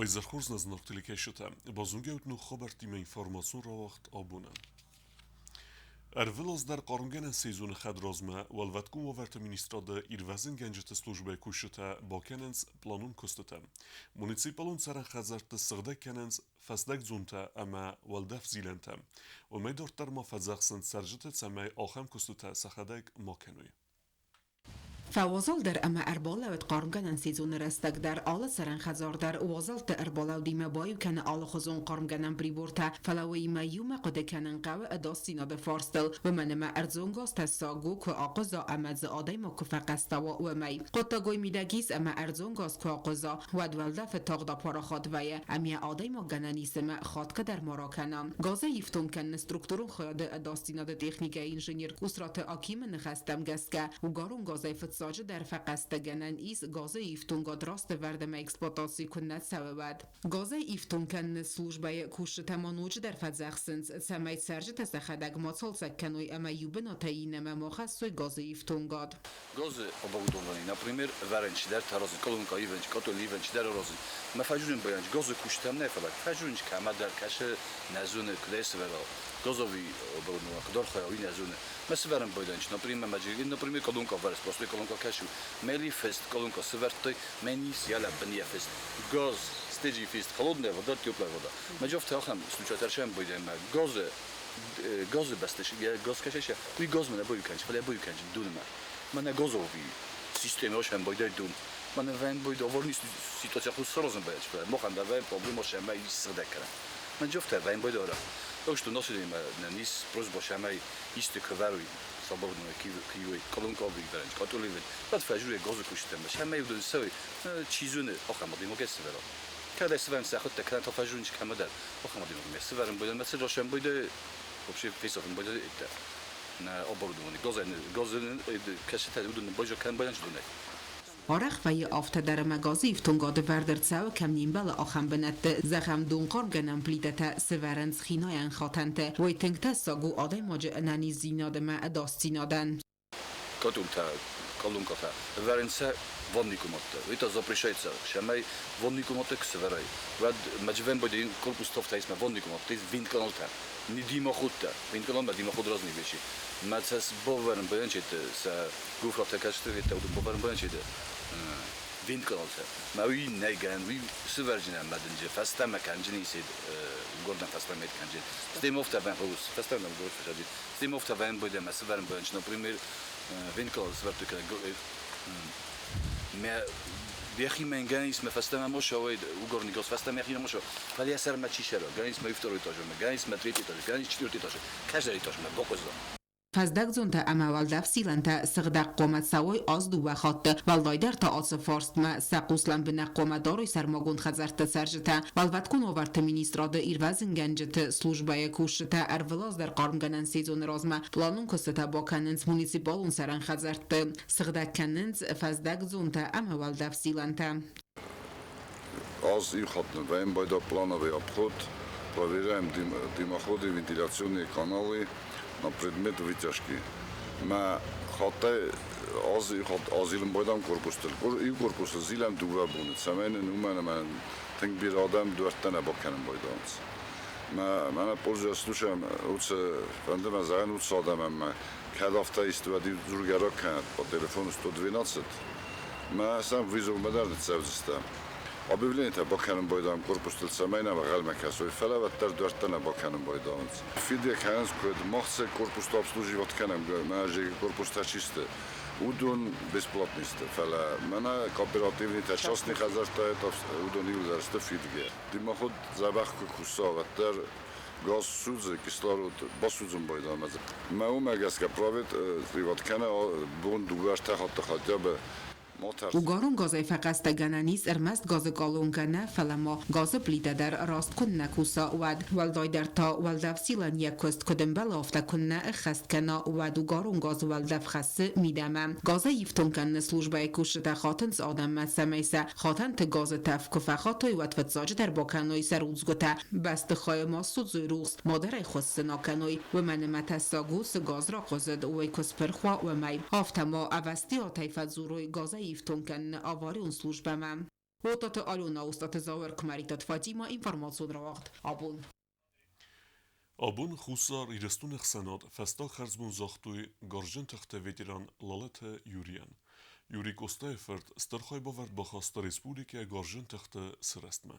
Уӕ хорз нӕ зынаргъ телекӕсджытӕ! Базонгӕут ног хабӕрттимӕ информацион рауагъд абонӕн. Ӕрвылаз дӕр хъармгӕнӕн сезоны хӕдразмӕ Уӕлвӕткон уавӕрты министрады ирвӕзынгӕнджыты службӕйы кусджытӕ бакӕнынц планон куыстытӕ. Муниципалон цӕрӕн хӕдзӕртты сыгъдӕг кӕнынц фӕздӕгдзонтӕ ӕмӕ уӕлдӕфзилӕнтӕ. Уымӕй дарддӕр ма фӕдзӕхсынц цӕрджыты, цӕмӕй ахӕм куыстытӕ сӕхӕдӕг ма кӕной. Фӕуазалдӕр ӕмӕ ӕрбалӕуд хъармгӕнӕн сезоны рӕстӕг дӕр алы цӕрӕн хӕдзар дӕр уазӕлтты ӕрбалӕудимӕ баиу кӕны алыхуызон хъармгӕнӕн прибортӕ, фӕлӕ уыимӕ иумӕ хъуыды кӕнын хъӕуы ӕдасдзинады фарстыл, уымӕн ӕмӕ ӕрдзон газ тӕссаг у, куы ахъуыза ӕмӕ дзы адӕймаг куы фӕхъӕстӕ уа, уымӕй. Хъуыддагой мидӕг ис ӕмӕ ӕрдзон газ куы ахъуыза, уӕд уӕлдӕфы тагъд апарахат вӕййы ӕмӕ йӕ адӕймаг гӕнӕн ис ӕмӕ хатгӕ дӕр ма ракӕна. Газӕй ифтонг кӕныны структурон хайады ӕдасдзинады техникӕйы инженер Къусраты Акимы ныхӕстӕм гӕсгӕ, угарон газӕй фыццаджыдӕр фӕхъӕстӕгӕнӕн ис газы ифтонгад растӕвӕрд ӕмӕ эксплуатаци куы нӕ цӕуы, уӕд. Газӕй ифтонг кӕныны службӕйы кусджытӕ ма ноджыдӕр фӕдзӕхсынц, цӕмӕй цӕрджытӕ сӕхӕдӕг ма цалцӕг кӕной ӕмӕ иу бынатӕй иннӕмӕ ма хӕссой газы ифтонгад. Газы оборудование, например, вӕрӕнчидӕр таразын, колонка ивӕнч, котел ивӕнчидӕр аразын. Мӕ фӕжурин баянч газы кустӕм нӕ, фӕлӕ фӕжуринч кӕмӕдӕр кӕсы, нӕ зоны, куыдӕй сывӕра. Газовый оборудование куыд архайа, уый нӕ зоны. Мӕ сывӕрӕн байдайынч, например, мӕ например, колонка вӕрыс, просто колонка кӕсы. Мӕли фест колонка сывӕрдтой, мӕ низ яла бын фест. Газ, стеджи фест, холодная вода, теплая вода. Мӕ джофты ахӕм случай ӕрсӕм байдайын, мӕ газы газы бӕсты газ кӕсӕ, уый газ мӕнӕ бою кӕнч, фӕлӕ бою кӕнч дунмӕ. Мӕнӕ газовый система сӕм байдай дун. Мӕнӕ вӕн бойда аварийный ситуация хуыз саразын байач, фӕлӕ махӕн дӕр вӕн проблема сӕмӕ ис сыгъдӕг кӕнӕм. Мӕн джофтӕ вӕн бойда ара. Так что нас ис просьба сӕмӕй исты куы вӕрой соборной киой, колонковый вӕрӕнч, католий вӕрӕнч, уӕд фӕжурӕ газы куыстытӕмӕ, сӕмӕй уыдон цӕуй, чи зоны, ахӕм адӕймаг сывӕра. Кӕд сывӕрын сӕхуыдтӕ, кӕнӕ та фӕжурынч кӕмӕдӕр, ахӕм адӕймагмӕ сывӕрын бойда, мӕ цыррасӕн бойда, вообще фесафын бойда это на оборудование. Газы кӕсытӕ уыдон бойжа кӕнын байданч донӕй. Арӕх вӕййы афтӕ дӕр ӕмӕ газы ифтонгады вӕрд ӕрцӕуы кӕм не мбӕлы, ахӕм бынӕтты, зӕгъӕм, донхъармгӕнӕн плитӕтӕ сывӕрынц хинайӕн хатӕнты. Уый тынг тӕссаг у адӕймаджы ӕнӕниздзинад ӕмӕ ӕдасдзинадӕн. Котултӕ, колонкӕтӕ ӕвӕрынц ванный комнаттӕ. Это запрещается. Цӕмӕй ванный комнаттӕ куы сӕвӕрай, уӕд мӕджвӕн корпус тофтӕ ванный комнаттӕ винтканалтӕ. Не дымоходтӕ. Винтканал дымоход разные вещи. Мӕ цӕс бавӕрын баянчеты сӕ гофратӕ кӕсты ветта уыдон бавӕрын баянчеты винтканалтӕ. Мӕ уый нӕй гӕнӕн, уый сывӕрджынӕн мӕ дынджы фӕстӕмӕ кӕнджын исед гордӕн фӕстӕмӕ кӕнджын. Стемовтӕ вӕн хъус, фӕстӕмӕ горд фӕсаджын. Стемовтӕ вӕн бойдӕ мӕ сывӕрын баянч, например, винтканал сывӕрдтой кӕнӕ мӕ йӕхи мӕн гӕнис мӕ фӕстӕмӕ мошо угорный газ фӕстӕмӕ йӕхи мошо, фӕлӕ йӕ сӕрмӕ чи сӕра, гӕнис мӕ второй этажмӕ, гӕнис мӕ третий этаж, гӕнис четвертый этаж, кӕсдӕр этажмӕ бахъуыза. Фӕздӕгдзонтӕ ӕмӕ уӕлдӕфзилӕнтӕ сыгъдӕг хъуамӕ цӕуой аз дыууӕ хатты, уӕлдайдӕр та ацы фарстмӕ сӕ хъус лӕмбынӕг хъуамӕ дарой сӕрмагонд хӕдзӕртты цӕрджытӕ. Уӕлвӕткон уавӕрты министрады ирвӕзынгӕнджыты службӕйы кусджытӕ ӕрвылаз дӕр хъармгӕнӕн сезоны размӕ планон куыстытӕ бакӕнынц муниципалон цӕрӕн хӕдзӕртты, сыгъдӕг кӕнынц фӕздӕгдзонтӕ ӕмӕ уӕлдӕфзилӕнтӕ. Аз иу хатт нывӕйӕм байда плановый обход, проверяем дымоходы, вентиляционные каналы на предмет вытяжки. Мӕ хаттӕй аз иу хатт азилын байдам корпустыл. Иу корпусы зилӕм дыууӕ боны, цӕмӕй нын уымӕн ӕмӕ тынг бирӕ адӕм дуӕрттӕ нӕ бакӕнын байдайынц. Мӕ мӕнӕ пользуясь случаем, уыцы фӕнды мӕ зӕгъын уыцы адӕмӕн мӕ кӕд афтӕ исты, уӕд-иу дзургӕ ракӕнӕд по телефону 112. Мӕ сӕм вызовмӕ дӕр ныццӕудзыстӕм. Объявлениетӕ бакӕнын байдайӕм корпустыл, цӕмӕй нӕм ӕнхъӕлмӕ кӕсой, фӕлӕ уӕддӕр дуӕрттӕ нӕ бакӕнын байдайынц. Фидгӕ кӕнынц куыд, мах цы корпустӕ обслуживать кӕнӕм, мӕ корпустӕ чи сты, уыдон бесплатный сты, фӕлӕ мӕнӕ кооперативныйтӕ, частный хӕдзӕрттӕ, уыдон иууылдӕр сты фидгӕ. Дымоход дзӕбӕх куы куса, уӕддӕр газ судзы, кислород басудзын байдамӕ. Мӕ уымӕ гӕсгӕ провод кӕнӕ бон дыууӕ-ӕртӕ хатты хотя бы. Угарон газӕй фӕхъӕстӕгӕнӕн ис ӕрмӕст газы колонкӕ нӕ, фӕлӕ ма газы плитӕ дӕр раст куыннӕ куса, уӕд. Уӕлдайдӕр та уӕлдӕфзилӕн йӕ куыст куыд ӕмбӕлы, афтӕ куыннӕ ӕххӕст кӕна, уӕд угарон газ уӕлдӕф хӕссы мидӕмӕ. Газӕй ифтонг кӕныны службӕйы кусджытӕ хатынц адӕммӕ, цӕмӕй сӕ хатӕнты газы тӕф куы фӕхатой, уӕд фыццаджыдӕр бакӕной сӕ рудзгуытӕ, бӕстыхайы ма ссудзой рухс, мадӕр ӕй хуыссын акӕной, уымӕн ӕмӕ тӕссаг у, цы газ рахъуызыд, уый куы спырх уа, уымӕй. Афтӕ ма ӕвӕстиатӕй фӕдзурой газӕй ифтонг кӕныны аварион службӕмӕ. Уататы Алена, Остъаты Зауыр, Куымӕридтаты Фатимӕ, информацион рауагъд Абон. Абон Хуссар Ирыстоны ӕхсӕнад фӕстаг хӕрзбон загътой Гарзджын тыхты ветеран Лалыты Юрийӕн. Юрий Къостайы фырт стыр хайбавӕрд бахаста республикӕйы Гарзджын тыхты сырӕзтмӕ.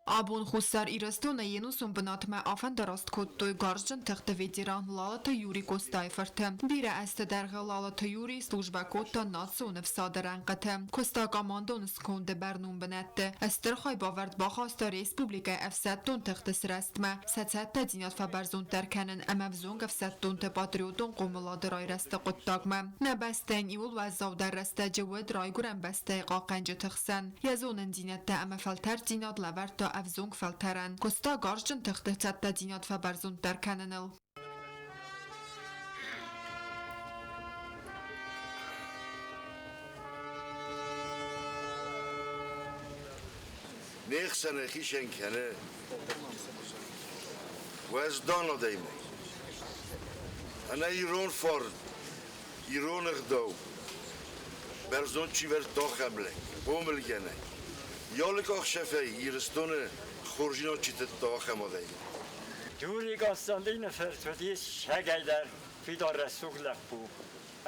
Абон Хуссар Ирыстоны йе нусон бынатмӕ афӕндараст кодтой гарзджын тыхты ветеран Лалыты Юрий Къостайы фырты. Бирӕ ӕзты дӕргъы Лалыты Юрий службӕ кодта национ ӕфсады рӕнхъыты. Куыста командон сконды бӕрнон бынӕтты. Стыр хайбавӕрд бахаста республикӕйы ӕфсӕддон тыхты сырӕзтмӕ, сӕ цӕттӕдзинад фӕбӕрзонддӕр кӕнын ӕмӕ ӕвзонг ӕфсӕддонты патриотон хъомылады райрӕзты хъуыддагмӕ. Нӕ бӕстӕйӕн иууыл уӕззаудӕр рӕстӕджы уыд райгуырӕн бӕстӕйы хъахъхъӕнджыты хсӕн. Йӕ зонындзинӕдтӕ ӕмӕ фӕлтӕрддзинад лӕвӕрдта ӕвзонг фӕлтӕрӕн, куыста гарзджын тыхты цӕттӕдзинад фӕбӕрзонддӕр кӕныныл. Не хсӕн хицӕн кӕны уӕздан адӕймаг. Ӕнӕ ирон фарн, ирон ӕгъдау бӕрзонд чи вӕрдта, ахӕм лӕг, хъомылгӕнӕг. Йӕ къахсӕфӕй Ирыстоны хорздзинад чи тыдта, ахӕм адӕймаг. Юрий Константины фырт уыдис сагӕйдӕр фидар рӕсугъд лӕппу.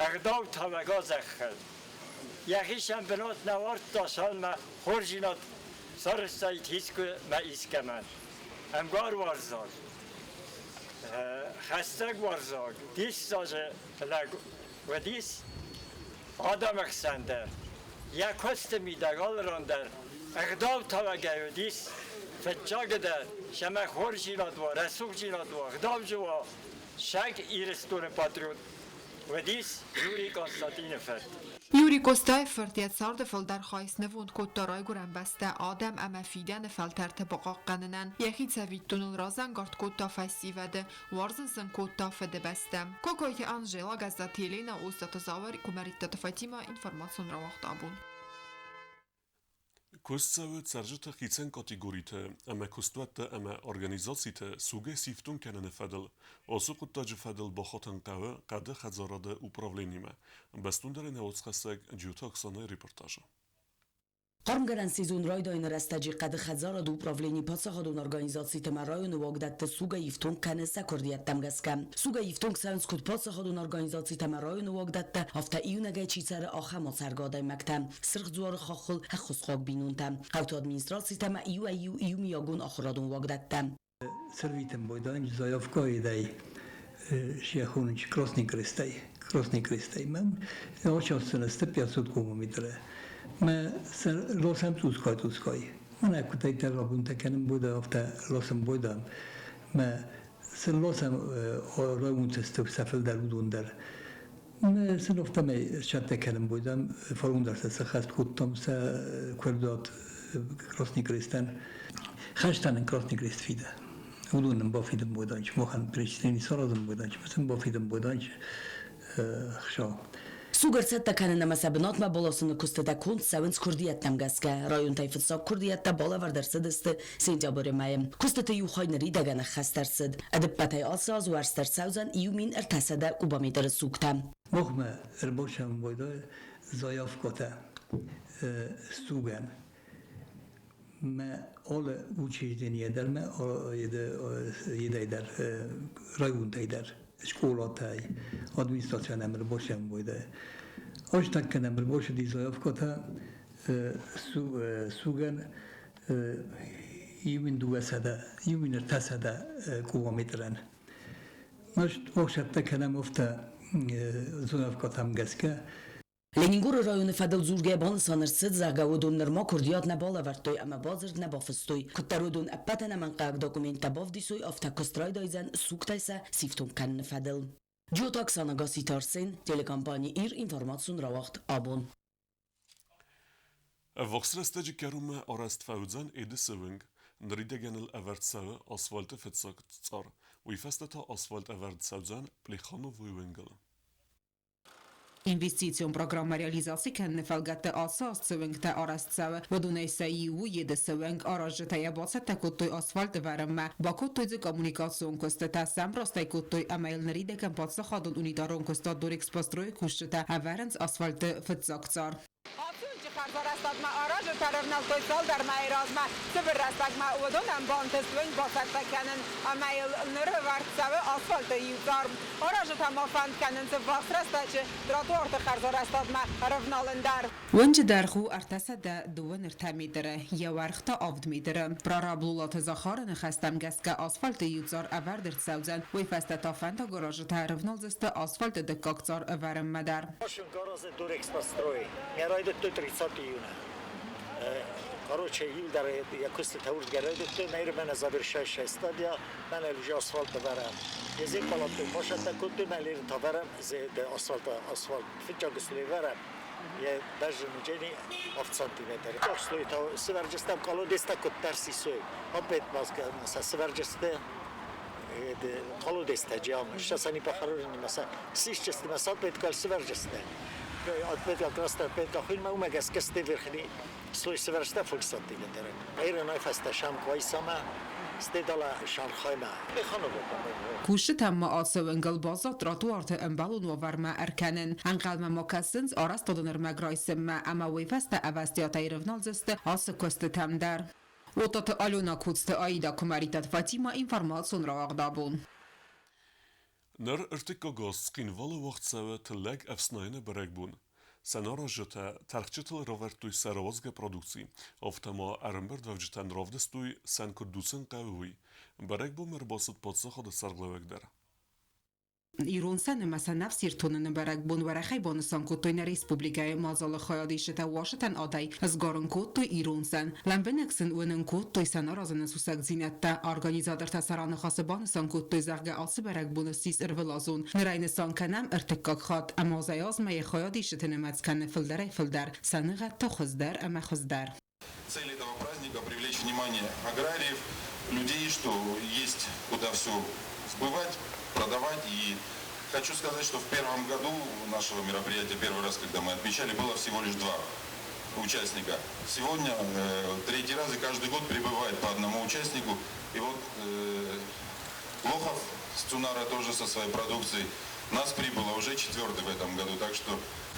Ӕгъдау тавӕг а зӕххыл. Йӕхицӕн бынат нӕ ардта, цалынмӕ хорздзинад сарӕзтаид искуы мӕ искӕмӕн. Ӕмгаруарзаг, хӕстӕгуарзаг, диссаджы лӕг уыдис адӕмы хсӕн дӕр. Йӕ куысты мидӕг алы ран дӕр ӕгъдау тавӕгӕй уыдис, фыццагыдӕр сӕмӕ хорздзинад уа, рӕсугъддзинад уа, ӕгъдауджын уа, сӕг Ирыстоны патриот уыдис Юрий Константины фырт. Юрий Костайы фырт йӕ царды фылдӕр хай снывонд кодта райгуырӕн бӕстӕ, адӕм ӕмӕ фидӕны фӕлтӕрты бахъахъхъӕнынӕн. Йӕхи цӕвиттоныл разӕнгард кодта фӕсивӕды, уарзын сын кодта Фыдыбӕстӕ. Кокойты Анжела, Гӕззаты Елена, Остъаты Зауыр, Куымӕридтаты Фатимӕ, информацион рауагъд абон. Куыст цӕуы цӕрджыты хицӕн категориты ӕмӕ куыстуӕттӕ ӕмӕ организациты сугӕй сифтонг кӕныны фӕдыл. Ацы хъуыддаджы фӕдыл бахатын хъӕуы хъӕды хӕдзарады управленимӕ. Бӕстондӕрӕй нӕ уацхӕссӕг Джиоты Оксанайы репортажы. Хъармгӕнӕн сезон райдайыны рӕстӕджы хъӕды хӕдзарады управлени паддзахадон организациты ӕмӕ районы уагдӕтты сугӕй ифтонг кӕны сӕ куырдиӕттӕм гӕсгӕ. Сугӕй ифтонг цӕуынц куыд паддзахадон организацитӕ ӕмӕ районы уагдӕттӕ, афтӕ иунӕгӕй чи цӕры, ахӕм ацӕргӕ адӕймӕгтӕ. Сырх дзуары хаххыл ӕххуысхъуаг бинонтӕ, хъӕуты администрацитӕ ӕмӕ иуӕй-иу иумиагон ахуырадон уагдӕттӕ. Сервитен бойдан заявка идей шехунич Красный Крестей. Красный Крестей. Мем очастын 500 кубометре. Ме лосем тускай тускай. Мene kutay rabunta kenim boda afta losem boda. Me losem ragunta sefilder udonder. Sen ofta mig chatte boydam förundraste så xast kuttom se kurdat Krasny Kristen. Xashtanen Krasny Krist fide. Уыдонын бафидын бойданч, махӕн перечислени саразын бойданч, сын бафидын бойданч хсау. Суг ӕрцӕттӕ кӕнын ӕмӕ сӕ бынатмӕ баласыны куыстытӕ конд цӕуынц куырдиӕттӕм гӕсгӕ. Районтӕй фыццаг куырдиӕттӕ балӕвӕрд ӕрцыдысты сентябры мӕйы. Куыстыты иу хай ныридӕгӕн ӕххӕст ӕрцыд. Ӕдыппӕтӕй ацы аз уӕрст ӕрцӕудзӕн 1300 кубометры сугтӕ. Махмӕ ӕрбацӕуын байдайы заявкӕтӕ сугӕн. Мӕ алы учреждение дӕр мӕ едӕй дӕр районтӕй дӕр скъолатӕй администрацийӕн ӕрбацӕуын байдайы. Астӕккӕн ӕрбацыди заявкӕтӕ сугӕн 1200, 1300 кубометрӕн. Most охсӕттӕ кӕнӕм афтӕ заявкӕтӕм гӕсгӕ. Ленингоры районы фӕдыл дзургӕ банысан ӕрцыд, зӕгъгӕ, уыдон нырма куырдиат нӕ балӕвӕрдтой ӕмӕ бадзырд нӕ бафыстой. Куыддӕр уыдон ӕппӕт ӕнӕмӕнгхъӕуӕг документтӕ бавдисой, афтӕ куыст райдайдзӕн сугтӕй сӕ сифтонг кӕныны фӕдыл. Джиоты Оксана, Гасситы Арсен, телекомпани «Ир», информацион рауагъд «Абон». Ӕввахс рӕстӕджы кӕронмӕ арӕзт фӕуыдзӕн Едысы уынг. Ныридӕгӕн ыл ӕвӕрд цӕуы асфальты фыццаг цъар. Уый фӕстӕ та асфальт ӕвӕрд цӕудзӕн Плехановы уынгыл. Инвестицион программӕ реализаци кӕныны фӕлгӕтты ацы аз цы уынгтӕ арӕзт цӕуы, уыдонӕй сӕ иу у Едысы уынг. Аразджытӕ йӕ бацӕттӕ кодтой асфальт ӕвӕрынмӕ, бакодтой дзы коммуникацион куыстытӕ, сӕмрастӕй кодтой ӕмӕ йыл ныридӕгӕн паддзахадон унитарон куыстуат Дорэкспострой-ы кусджытӕ ӕвӕрынц асфальты фыццаг цар. Ацы уынджы хӕрзарӕзтадмӕ арӕзт Аразджытӕ рывнӕлдтой цалдӕр мӕйы размӕ. Цыбыр рӕстӕгмӕ уыдонӕн бантыст уынг бацӕттӕ кӕнын ӕмӕ йыл ныр ӕвӕрд цӕуы асфальты иу царм. Аразджытӕ ма фӕнд кӕнынц ӕввахс рӕстӕджы тротуарты хӕрзарӕзтадмӕ ӕрӕвналын дӕр. Уынджы дӕргъ у 323 метры, йӕ уӕрх та 7 метры. Прораб Лулаты Захары ныхӕстӕм гӕсгӕ асфальты иу цъар ӕвӕрд ӕрцӕудзӕн, уый фӕстӕ та фӕндагаразджытӕ ӕрывналдзысты асфальты дыккаг цъар ӕвӕрынмӕ дӕр. Дорэкспострой. Мӕ райдыдтой 30 июня. Короче, июль дӕр йӕ куыстытӕ уырдгӕ райдыдтой, мӕ мӕнӕ завершающая стадия, мӕнӕ уже асфальт ӕвӕрӕм. Езек палатой машӕтӕ кодтой, мӕ лерын тавӕрӕм, асфальт, асфальт фыццаг слой вӕрӕм, йӕ бӕззы 8 сантиметр. Слой та сывӕрджыстӕм колодецтӕ куыддӕр сисой. Опять сывӕрджысты колодецтӕ джам. Сейчас они похоронены, сисчысты ма сапеткал сывӕрджысты. Ответил красная петка хуин ма гӕсгӕ верхний слой сывӕрста 5 сантиметр. Айрон фӕстӕ шам квайсама стедала шанхайма. Кусджытӕм ма ацӕуынгыл баззад тротуарты ӕмбӕлон уавӕрмӕ ӕркӕнын. Ӕнхъӕлмӕ ма кӕсынц арӕзтадон ӕрмӕг райсынмӕ ӕмӕ уый фӕстӕ ӕвӕстиатӕй рывналдзысты ацы куыстытӕм дӕр. Отаты Алена, Коцты Аида, Куымӕридтаты Фатимӕ, информацион рауагъд Абон. Ныр ӕртыккаг аз Цхинвалы уагъд цӕуы тыллӕг ӕфснайыны бӕрӕгбон. Сӕнаразджытӕ тӕрхджытыл равӕрдтой сӕ рауадзгӕ продукци, афтӕ ма ӕрӕмбырдуӕвджытӕн равдыстой, сӕн куыд дуцын хъӕуы, уый. Бӕрӕгбонмӕ ӕрбацыд паддзахады сӕргълӕууӕг дӕр. Ирон сӕн ӕмӕ сӕнӕфсир тоныны бӕрӕгбон уӕрӕхӕй банысан кодтой нӕ республикӕйы. Мадзалы хайадисджытӕ уасытӕн адӕй сгарын кодтой ирон сӕн. Лӕмбынӕг сын уынын кодтой сӕн аразыны сусӕгдзинӕдтӕ. Организатортӕ сӕ раныхасы банысан кодтой, зӕгъгӕ, ацы бӕрӕгбон ссис ӕрвылазон. Нырӕй нысан кӕнӕм ӕртыккаг хатт, ӕмӕ азӕй-азмӕ йӕ хайадисджыты нымӕц кӕны фылдӕрӕй-фылдӕр, сӕныгъӕд та хуыздӕр ӕмӕ хуыздӕр. Цель этого праздника – привлечь внимание аграриев, людей, что есть куда все сбывать, продавать. И хочу сказать, что в первом году нашего мероприятия, первый раз, когда мы отмечали, было всего лишь два участника. Сегодня третий раз, и каждый год прибывает по одному участнику. И вот Лохов с Цунара тоже со своей продукцией. Нас прибыло уже четвертый в этом году, так что,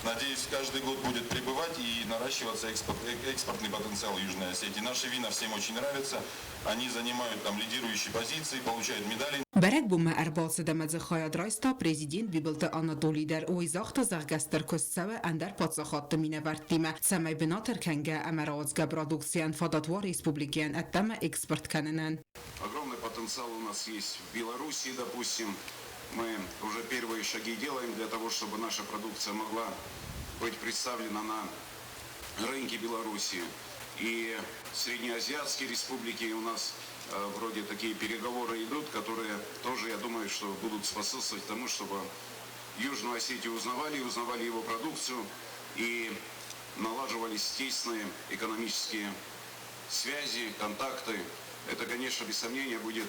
надеюсь, каждый год будет прибывать и наращиваться экспортный потенциал Южной Осетии. Наши вина всем очень нравятся, они занимают там лидирующие позиции, получают медали. Бӕрӕгбонмӕ ӕрбацыд ӕмӕ дзы хайад райста президент Бибылты Анатоли дӕр. Уый загъта, зӕгъгӕ, стыр куыст цӕуы ӕндӕр паддзахадты минӕвӕрттимӕ, цӕмӕй бынат ӕркӕнгӕ ӕмӕ рауадзгӕ продукцийӕн фадат уа республикӕйӕн ӕддӕмӕ экспорт кӕнынӕн. Огромный потенциал у нас есть в Белоруссии, допустим. Мы уже первые шаги делаем для того, чтобы наша продукция могла быть представлена на рынке Белоруссии. И среднеазиатские республики у нас вроде такие переговоры идут, которые тоже, я думаю, что будут способствовать тому, чтобы Южную Осетию узнавали, узнавали его продукцию и налаживались тесные экономические связи, контакты. Это, конечно, без сомнения будет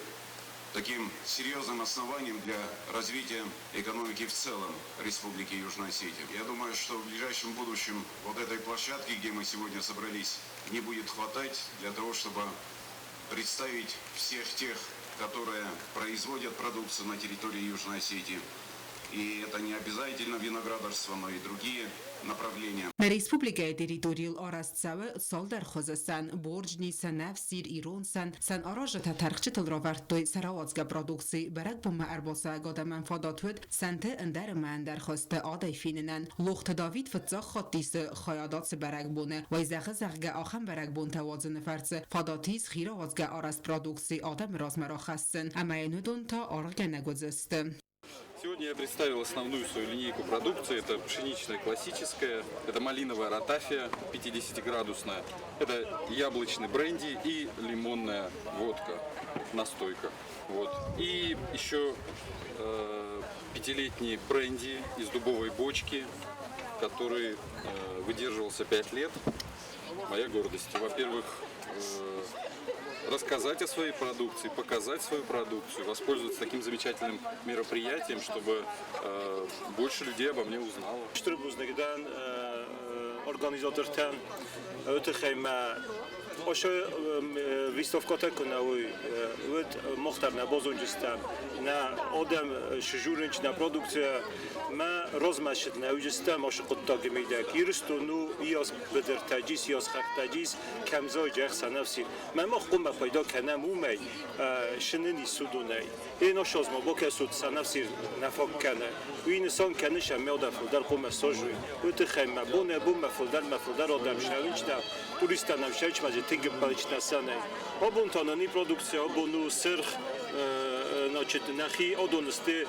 таким серьезным основанием для развития экономики в целом Республики Южная Осетия. Я думаю, что в ближайшем будущем вот этой площадки, где мы сегодня собрались, не будет хватать для того, чтобы представить всех тех, которые производят продукцию на территории Южной Осетии. И это не обязательно виноградарство, но и другие направления. Нӕ республикӕйы территорийыл арӕзт цӕуы цалдӕр хуызы сӕн: борджни, сӕнӕфсир, ирон сӕн. Сӕн аразджытӕ тӕрхджытыл равӕрдтой сӕ рауадзгӕ продукци. Бӕрӕгбонмӕ ӕрбацӕуӕг адӕмӕн фадат уыд сӕнты ӕндӕр ӕмӕ ӕндӕр хуызты адӕй фенынӕн. Лохты Давид фыццаг хатт исы хайад ацы бӕрӕгбоны. Уый зӕгъы, зӕгъгӕ, ахӕм бӕрӕгбонтӕ уадзыны фӕрцы фадат ис хи рауадзгӕ арӕзт продукци адӕмы размӕ рахӕссын, ӕмӕ йын уыдон та аргъгӕнӕг уыдзысты. Сегодня я представил основную свою линейку продукции. Это пшеничная классическая, это малиновая ротафия 50-градусная, это яблочный бренди и лимонная водка, настойка. Вот. И еще пятилетний бренди из дубовой бочки, который выдерживался 5 лет. Моя гордость. Во-первых, рассказать о своей продукции, показать свою продукцию, воспользоваться таким замечательным мероприятием, чтобы больше людей обо мне узнало. Стыр бузныг дӕн организатортӕн, уый тыххӕй мӕ Ошо выставката кунауй вот мохтар на бозонҷиста на одам шужуринч на продукция ма розмашит на уҷиста мош қуттаги мидак Ирстону иёс бидир таҷис ёс хақ таҷис камзой ҷах санафси ма мох қума пайдо канам умай шинини судунай эно шоз ма бока суд санафси нафок кана уи инсон каниша меода фулдар қума сожуй ути хайма буне бу мафулдар мафулдар одам шавинчта туриста нам шавич маҷи тинг паличнасанай обун тонани продукция обуну сирх значит нахи одонсте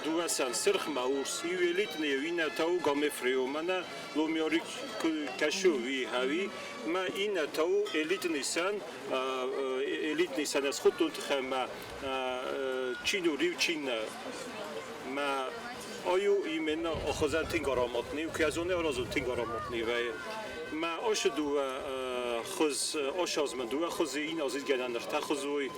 дуасан сирх маурс юэлитне вина тау гамефрио мана ломиори кашу ви хави ма ина тау элитный сан элитный сан аз худтун тхама чину рив чин ма ою именно охозан тинг ароматни указоне аразу тинг ароматни ва ма ошду خز ошаз ма дуа خز ин азиз генандр тахзуй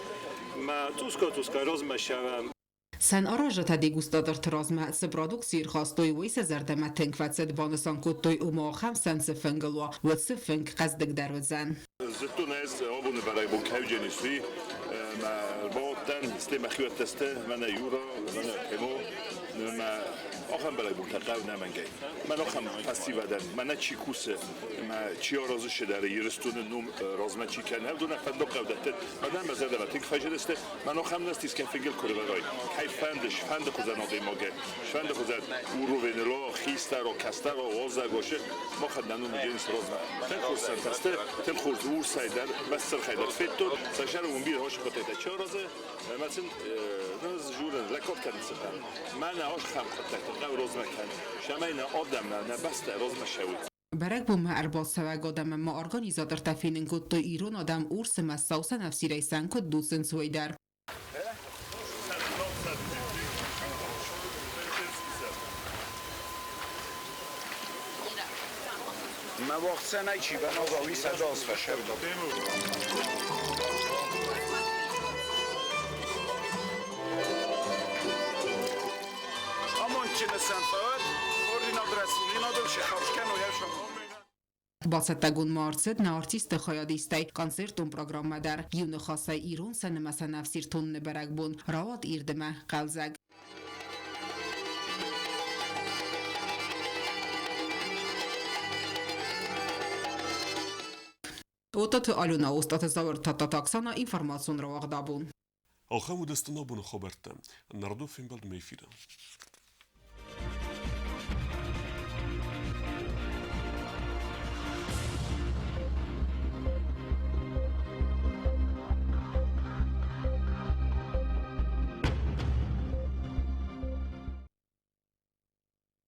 ма туска туска розмашава. Сӕн аразджытӕ дегустаторты размӕ цы продукци ӕрхастой, уый сӕ зӕрдӕмӕ тынг фӕцыд, банысан кодтой, ома ахӕм сӕн цы фынгыл уа, уыцы фынг хъӕздыгдӕр уыдзӕн. Зыдтон ӕз абоны бӕрӕгбон кӕуджены суи, мӕ рбауадтӕн, стӕй мӕхиуӕттӕ сты, мӕнӕ Юра, мӕнӕ Темо, мӕ ахӕм бӕрӕгбонтӕ хъӕуы нӕмӕнгӕй. Мӕн ахӕм фӕсивӕдӕн, мӕнӕ чи кусы, мӕ чи аразы дӕр Ирыстоны ном размӕ чи кӕны, уыдонӕн фӕндаг хъӕуы дӕттын. Мӕнӕн мӕ зӕрдӕмӕ тынг фӕзындысты, мӕн ахӕм настискӕ фынгыл куы рывӕрай. Кӕй фӕнды, сфӕнды хуызӕн адӕймагӕй, сфӕнды хуызӕн уровеньро, хистӕро, кӕстӕро, уазӕгошы, махӕн нӕ ном уыдзӕнис размӕ. Тынг хорз сӕнтӕ сты, тынг хорз урсӕй дӕр, мӕ сырхӕй дӕр федтон. Сӕ сӕры уым бирӕ хорз хъуыддӕгтӕ чи аразы, ӕмӕ сын журын лӕггад кӕнын цы Мӕнӕ ахӕм хъуыддӕгтӕ хъӕуы размӕ кӕнын, цӕмӕй нӕ адӕм, нӕ бӕстӕ размӕ цӕуой. Бӕрӕгбонмӕ ӕрбацӕуӕг адӕмӕн ма организатортӕ фенын кодтой, ирон адӕм урс ӕмӕ сау сӕнӕфсирӕй сӕн куыд дуцынц, уый дӕр. Мӕ уагъдсӕнӕй чи баназа, уый 100 аз фӕсӕвдӕ. Амондджыны сӕн фӕуӕд, хорздзинад рӕсугъдзинадыл сӕххӕст кӕной ӕфсон. Бацӕттӕгонд ма ӕрцыд нӕ артистты хайадистӕй концертон программӕ дӕр. Иу ныхасӕй, ирон сӕн ӕмӕ сӕнӕфсир тоныны бӕрӕгбон рауад ирд ӕмӕ хъӕлдзӕг. Тъотъоты Алёна, Остъаты Зауыр, Тадтаты Оксана, информацион рауагъд абон. Ахӕм уыдысты нӕ абоны хабӕрттӕ. Нардо фембӕлдмӕ эфиры.